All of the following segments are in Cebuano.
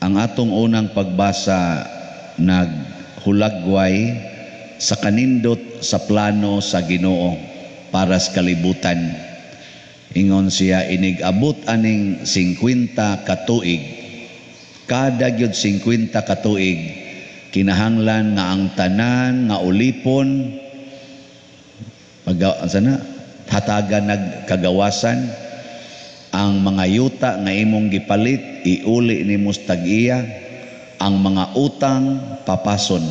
Ang atong unang pagbasa naghulagway sa kanindot sa plano sa Ginoo para sa kalibutan. Ingon siya, inig-abot aning 50 katuig. Kada gyud 50 katuig, kinahanglan nga ang tanan nga ulipon pag sana hatagan nagkagawasan, ang mga yuta nga imong gipalit iuli nimo sa tag-iya, ang mga utang papason.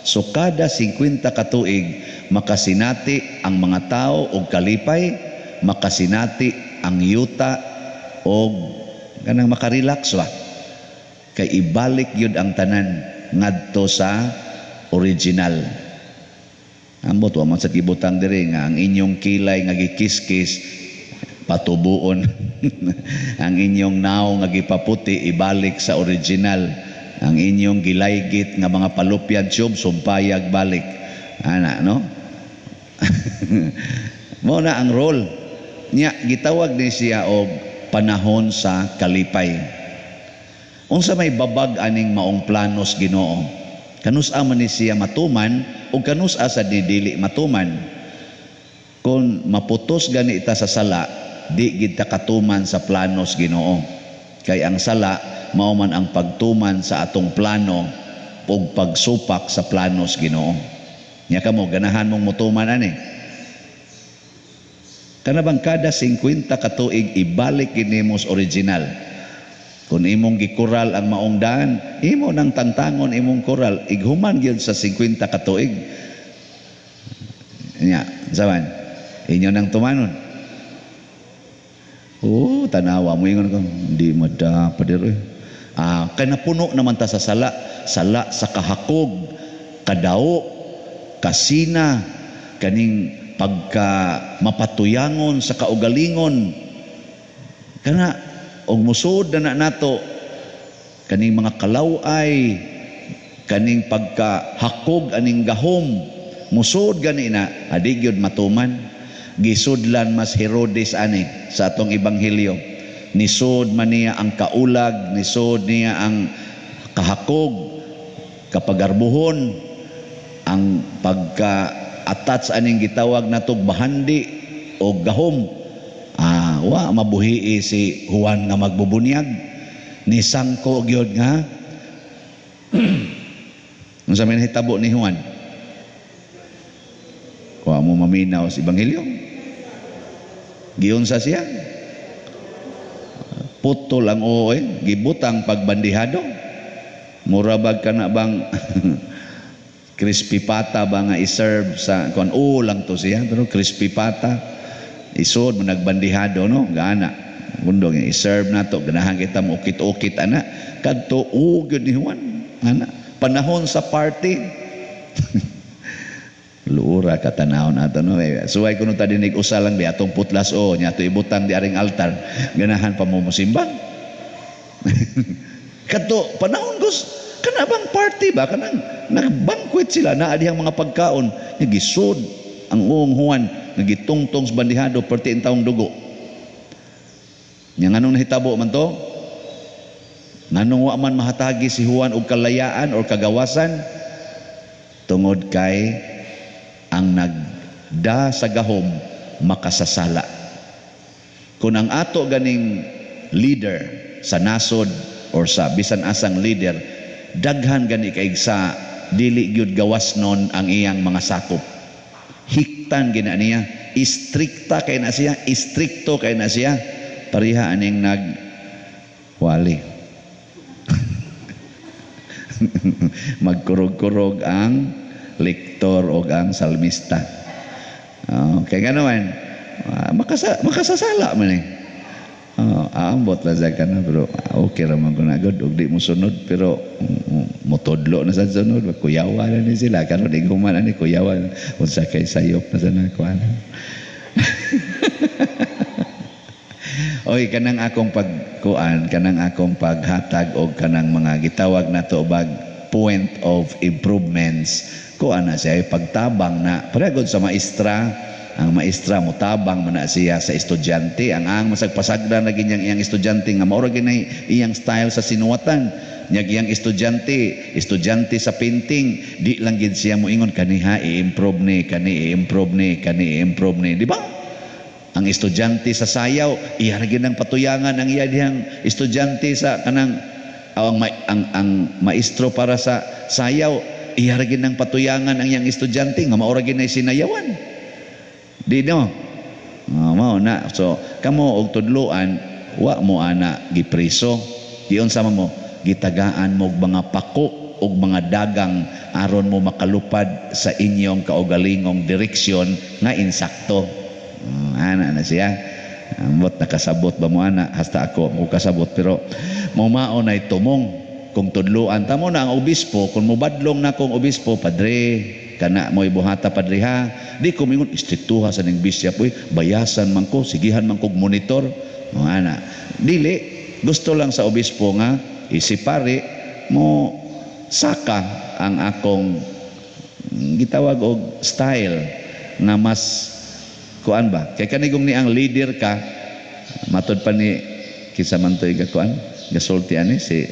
So kada 50 katuig makasinati ang mga tao og kalipay, makasinati ang yuta og kanang makarelax ba, kay ibalik gyud ang tanan ngadto sa original. Ambot wa man sa gibutang diri nga ang inyong kilay nga gikiskis patubuon, ang inyong naong nga gipaputi ibalik sa original, ang inyong gilaygit nga mga palupyan tube sumpayag balik ana, no? Mao na ang role niya. Gitawag ni siya og panahon sa kalipay. Unsa may babag aning maong planos Ginoo? Kanus-a man ni siya matuman o kanus-a sa dili matuman? Kung maputos gani ta sa sala, di gid ta katuman sa planos Ginoo. Kay ang sala mao man ang pagtuman sa atong plano ug pagsupak sa planos Ginoo. Nya kamo ganahan mong mutuman ani? Kana bang kada 50 katuig ibalik gid nimo sa original? Kung imong gikural ang maong daan, imo nang tangtangon imong kural, ighuman gyud sa 50 katuig. Nya, saban, inyo nang tumanon. Oh, tanawa mo ingon ko, hindi madapa diri. Ah, kay napuno naman ta sa sala, sala sa kahakog, kadao, kasina, kaning pagka mapatuyangon sa kaugalingon. Kana og musod na nato kaning mga kalaway, kaning pagkahakog aning gahom, musod gani na, adi gyud matuman. Gisudlan mas Herodes ani sa atong ebanghelyo. Nisod man niya ang kaulag, nisod niya ang kahakog, kapagarbuhon, ang pagka-attach aning gitawag natog bahandi o gahom. Ah, wa mabuhi si Juan nga magbubunyag. Nisangko gyud nga. Unsa may nahitabo ni Juan? Wa mo maminaw sa ebanghelyo. Giunsa siya? Putol ang oo, eh. Gibutang pagbandihado. Mura bag ka na bang crispy pata ba nga i-serve sa kuan, oo lang to siya, pero crispy pata isod mo nagbandihado, no? Gana bundong i-serve nato, ganahan kita mo ukit-ukit ana kadto o gyud ni Juan ana panahon sa party. Luura katanawon ato, no? Eh, suway kuno ta dinig usa lang bi atong putlas o nya ato ibutang di aring altar, ganahan pa mo mosimbang kadto panahon gus kana bang party ba, kanang nagbanquet sila, naa dihang mga pagkaon nya gisod ang uong Juan nga gitungtong sa bandihado perti ang taong dugo nya. Nganong nahitabo man to? Nganong wa man mahatagi si Juan og kalayaan or kagawasan? Tungod kay ang nagda sa gahom makasasala. Kung ang ato ganing leader sa nasod or sa bisan asang leader, daghan gani kay sa dili gyud gawas nun ang iyang mga sakop, hiktan gina niya, istrikta kay na siya, istrikto kay na siya, pareha aning nagwali. Magkurog-kurog ang lektor o ang salmista. Okay, gano'n. Makasasala man eh. Oh, ambot lang sa kana, pero okay ra man ko na god og di mo sunod, pero motodlo na sa sunod, kuyawa na ni sila karon, di human ani kuyawa unsa kay sayop na sa nakuan. Oy, kanang akong pagkuan, kanang akong paghatag og kanang mga gitawag nato bag point of improvements, kuan na siya pagtabang na pareho sa maestra. Ang maestra motabang man na siya sa estudyante. Ang masag pasagdan na ginyang iyang estudyante nga mao ra ginay iyang style sa sinuwatan. Nyag iyang estudyante, estudyante sa painting, di lang gid siya moingon kaniha i-improve ni, kani i-improve ni, kani i-improve ni, di ba? Ang estudyante sa sayaw, iya ra gid ang patuyangan ang iya dihang estudyante sa kanang ang maestro para sa sayaw, iya ra gid ang patuyangan ang iyang estudyante nga mao ra gid nay sinayawan. Di no? Oh, mao na. So, kamo og tudloan, wa mo ana gipriso. Giunsa man mo? Gitagaan mo og mga pako og mga dagang aron mo makalupad sa inyong kaugalingong direksyon nga insakto. Ana na siya. Ambot nakasabot ba mo ana? Hasta ako mo kasabot, pero mao na tumong kung tudloan tamo na ang obispo. Kung mobadlong na kong obispo, "Padre, kana mo ibuhata, padre, ha," di ko mingon, "Istriktuha sa ning bishop uy, bayasan man ko, sigihan man kog monitor." Mo ana, dili. Gusto lang sa obispo nga isipare mo saka ang akong gitawag og style nga mas kuan ba, kay kanigong ni ang leader ka. Matod pa ni kinsa man to'y gakuan gasulti ani, si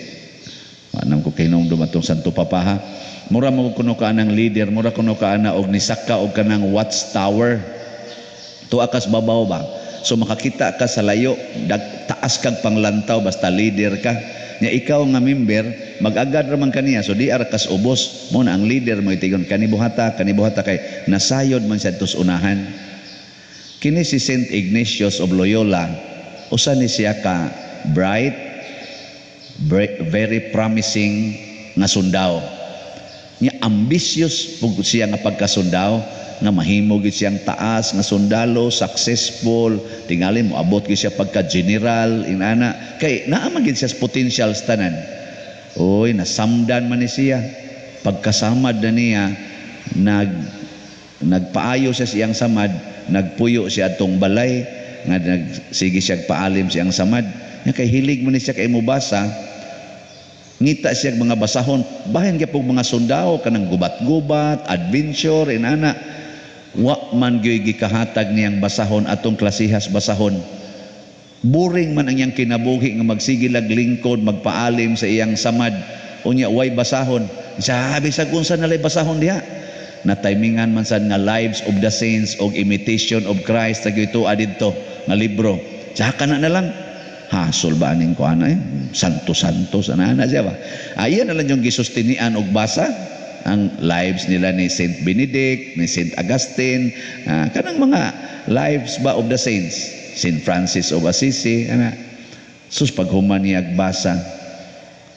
anam ko kahinumdum atong Santo Papaha, mura mo kuno ka ng leader, mura kuno ka ana og nisaka og kanang watchtower, tuwa kas babaw ba, so makakita ka sa layo, taas kag panglantaw basta leader ka. Nya ikaw nga member, mag-agad ra man kaniya, so di ara kas ubos mo na ang leader mo itigon kani buhata, kani buhata, kay nasayod man siya tos unahan. Kini si Saint Ignatius of Loyola, usa ni siya ka bright, very promising nga sundao. Nya ambitious pug siya nga pagkasundao, nga mahimo gid siyang taas nga sundalo, successful, tingali mo abot gid siya pagka general inana, kay naa man gid siya sa potential sa tanan. Oy, nasamdan man ni siya. Pagkasamad na niya, nagpaayo siya siyang samad, nagpuyo siya atong balay nga nagsige siya paalim siyang samad. Nya kay hilig man ni siya kay mobasa, ngita siya mga basahon bahin gyud mga sundao, kanang gubat-gubat, adventure inana. Wa man gyud gikahatag niyang basahon atong klasihas basahon. Boring man ang iyang kinabuhi nga magsige lag lingkod, magpaalim sa iyang samad, unya way basahon. Sabi sa unsa nalay basahon diha, na timingan man sad nga Lives of the Saints og Imitation of Christ ito adidto nga libro. Tsaka na na lang hasol ba aning kuan eh, santo santo sa na siya ba. Ayan na lang yung gisustinian og basa, ang lives nila ni Saint Benedict, ni Saint Augustine, kanang mga lives ba of the saints, Saint Francis of Assisi, ana. Sus, paghuman niya basa,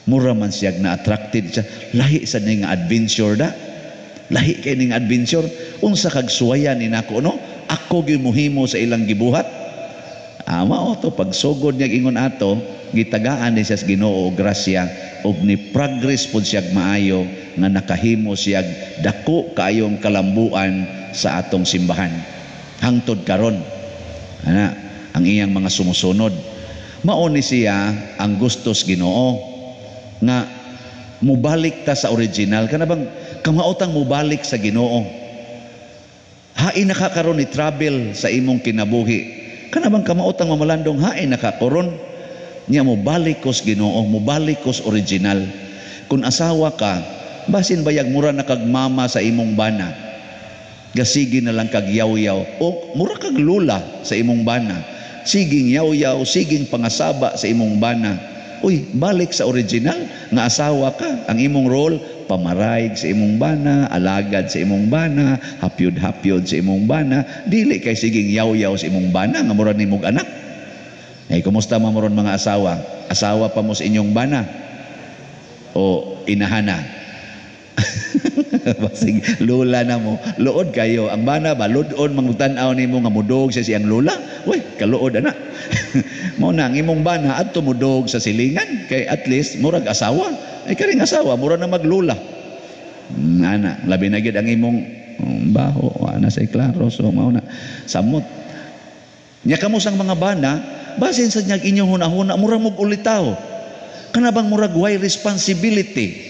mura man siya na attracted siya. Lahi sa ning adventure da. Lahi kay ning adventure. Unsa kag suwayan ni nako no? Ako gyud mohimo sa ilang gibuhat. Mao to, pagsugod niya ingon ato, gitagaan ni siya sa Ginoo og grasya og ni progress pud siya maayo nga nakahimo siya dako kaayong kalambuan sa atong simbahan. Hangtod karon, ana ang iyang mga sumusunod. Mao ni siya ang gustos Ginoo nga mubalik ta sa original, kana bang kamaotang mubalik sa Ginoo. Hain nakakaron ni travel sa imong kinabuhi, kana bang kamaotang mamalandong, hain nakakaron niya mobalik kos Ginoo, mobalik kos original. Kung asawa ka, basin bayag mura na kag mama sa imong bana, gasigi na lang kag yaw-yaw, o mura kag lula sa imong bana, siging yaw-yaw, siging pangasaba sa imong bana. Uy, balik sa original nga asawa ka, ang imong role pamaraig sa imong bana, alagad sa imong bana, hapyod-hapyod sa imong bana, dili kay siging yaw-yaw sa imong bana nga mura nimog anak. Eh, kumusta man mo ron mga asawa? Asawa pa mo sa inyong bana? O inahana? Basig lula na mo. Luod kayo. Ang bana ba, ludon mangtan-aw nimo nga mudog sa siyang lula. Uy, kaluod ana. Mao na ang imong bana adto mudog sa silingan kay at least murag asawa. Ay karing asawa mura na maglula. Ana, labi na gyud ang imong baho, ana sa klaro, so mao na samot. Nya kamo sang mga bana, basin sa nyag inyong hunahuna mura mog ulitaw. Kana bang murag way responsibility?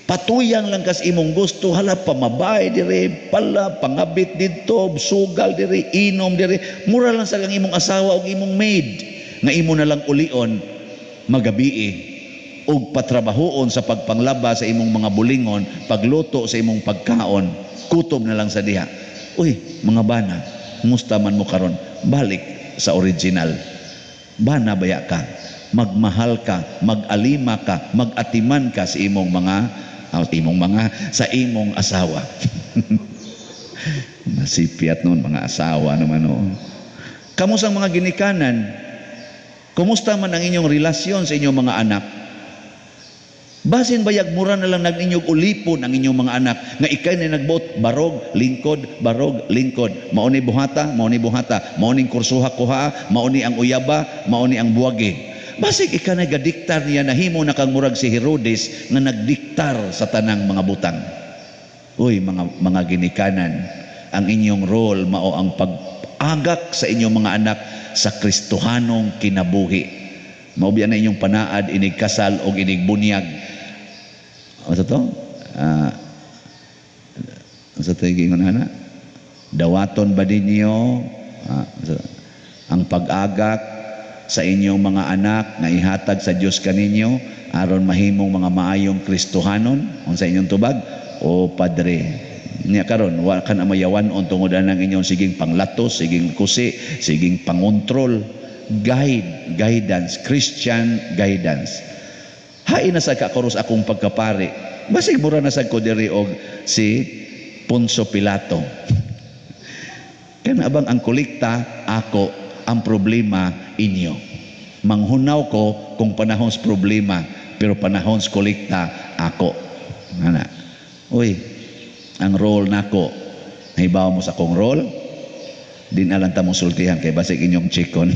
Patuyang lang kas imong gusto, hala, pamabay dire, pala pangabit didto, sugal dire, inom dire. Mura lang sa kang imong asawa og imong maid nga imo na lang ulion magabii og patrabahoon sa pagpanglaba sa imong mga bulingon, pagluto sa imong pagkaon, kutob na lang sa diha. Uy, mga bana, musta man mo karon? Balik sa original. Bana baya ka, magmahal ka, mag-alima ka, mag-atiman ka sa imong mga imong mga sa imong asawa. Masipyat nun mga asawa naman, oh. Kamusang mga ginikanan, kumusta man ang inyong relasyon sa inyong mga anak? Basin bayag mura na lang nag-inyong ulipon ang inyong mga anak nga ikay na nagbot, barog, lingkod, barog, lingkod. Mao ni buhata, mao ni buhata, mao ning kursuha kuha, mao ni ang uyaba, mao ni ang buwagi. Basig ika na gadiktar niya, nahimo na kang murag si Herodes nga nagdiktar sa tanang mga butang. Uy, mga ginikanan, ang inyong role mao ang pag-agak sa inyong mga anak sa Kristohanong kinabuhi. Mao biya na inyong panaad inig kasal og inig bunyag. Ano to? Sa to gingon ana? Dawaton ba ninyo ang pag-agak sa inyong mga anak nga ihatag sa Dios kaninyo aron mahimong mga maayong Kristohanon? Unsa inyong tubag? O padre, niya karon wa ka na mayawan-on tungod anang inyong siging panglatos, siging kusi, siging pangontrol. Guide, guidance, Christian guidance. Hain na sa kakuros akong pagkapari. Basig mura na sad ko diri og si Poncio Pilato. Kana bang ang kolekta ako, ang problema inyo. Manghunaw ko kung panahon sa problema, pero panahon sa kolekta ako. Ana. Uy, ang role nako. Nahibaw mo sa akong role? Di na lang ta mong sultihan kay basig inyong chikon.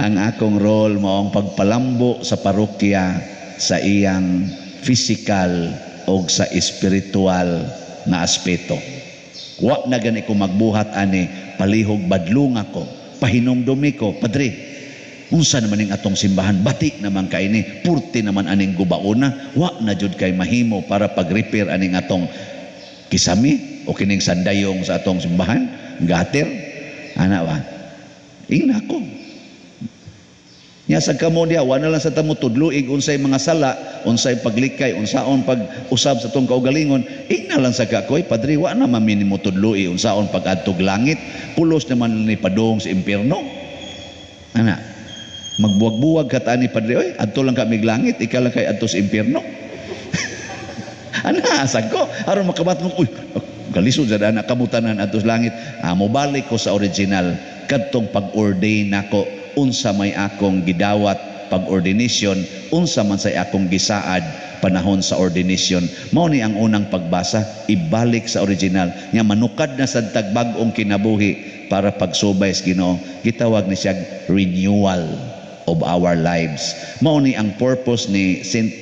Ang akong role mao ang pagpalambo sa parokya sa iyang physical o sa espiritual na aspeto. Wa na gani ko magbuhat ani, palihog badlong ako, pahinumdumi ko, "Padre, unsa naman ning atong simbahan, bati naman kay ni, purti naman aning gubaona, wa na jud kay mahimo para pag-repair aning atong kisami o kining sandayong sa atong simbahan, gutter, ana ba?" Ingna ko. Nya sa kamo diha, wa na lang sa tamo tudluig unsay mga sala, unsay paglikay, unsaon pag-usab sa atong kaugalingon. Ingna lang sa kakoy, "Padre, wa na man mi nimo tudlui unsaon pag-adtog langit, pulos naman ni padung sa impierno." Ana, magbuwag-buwag ka ta ni padre, "Oy, adto lang kami langit, ikaw lang kay adto sa impierno." Ana, asag ko, aron makabat mo, "Uy, galisod sa anak kamutanan adto sa langit." Ah, mobalik ko sa original, kadtong pag-ordain nako, unsa may akong gidawat pag-ordination, unsa man say akong gisaad panahon sa ordination. Mao ni ang unang pagbasa, ibalik sa original. Nya manukad na sad tag bag-ong kinabuhi para pagsubay sa Ginoo. Gitawag ni siya renewal of our lives. Mao ni ang purpose ni Saint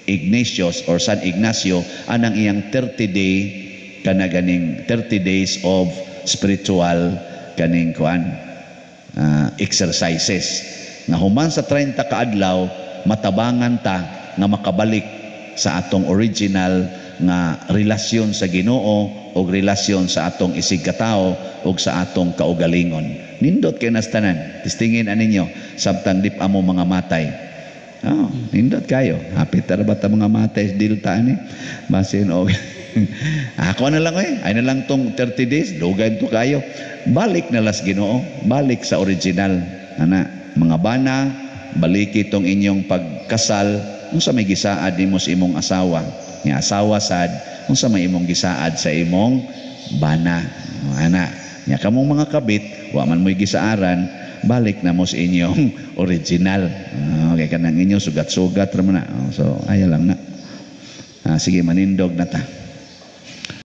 Ignatius or San Ignacio anang iyang 30 day kana ganing 30 days of spiritual kaning kuan exercises nga human sa 30 kaadlaw matabangan ta nga makabalik sa atong original nga relasyon sa Ginoo o relasyon sa atong isig katao o sa atong kaugalingon. Nindot kay nas tanan. Testingin aninyo samtang di pa mo mga matay. Oh, nindot kayo. Hapit ra ba ta mga matay sa Delta ani? Basin og ako na lang eh. Ay na lang tong 30 days, dugay to kayo. Balik na las Ginoo, balik sa original. Ana, mga bana, baliki tong inyong pagkasal, unsa may gisaad nimo sa imong asawa? Nga asawa sad, unsa may imong gisaad sa imong bana? Ana, nya kamong mga kabit, wa man mo'y gisaaran, balik na mo sa inyong original. Okay, kanang inyo sugat-sugat ra man na. Oh, so ayaw lang na. Ah, sige, manindog na ta.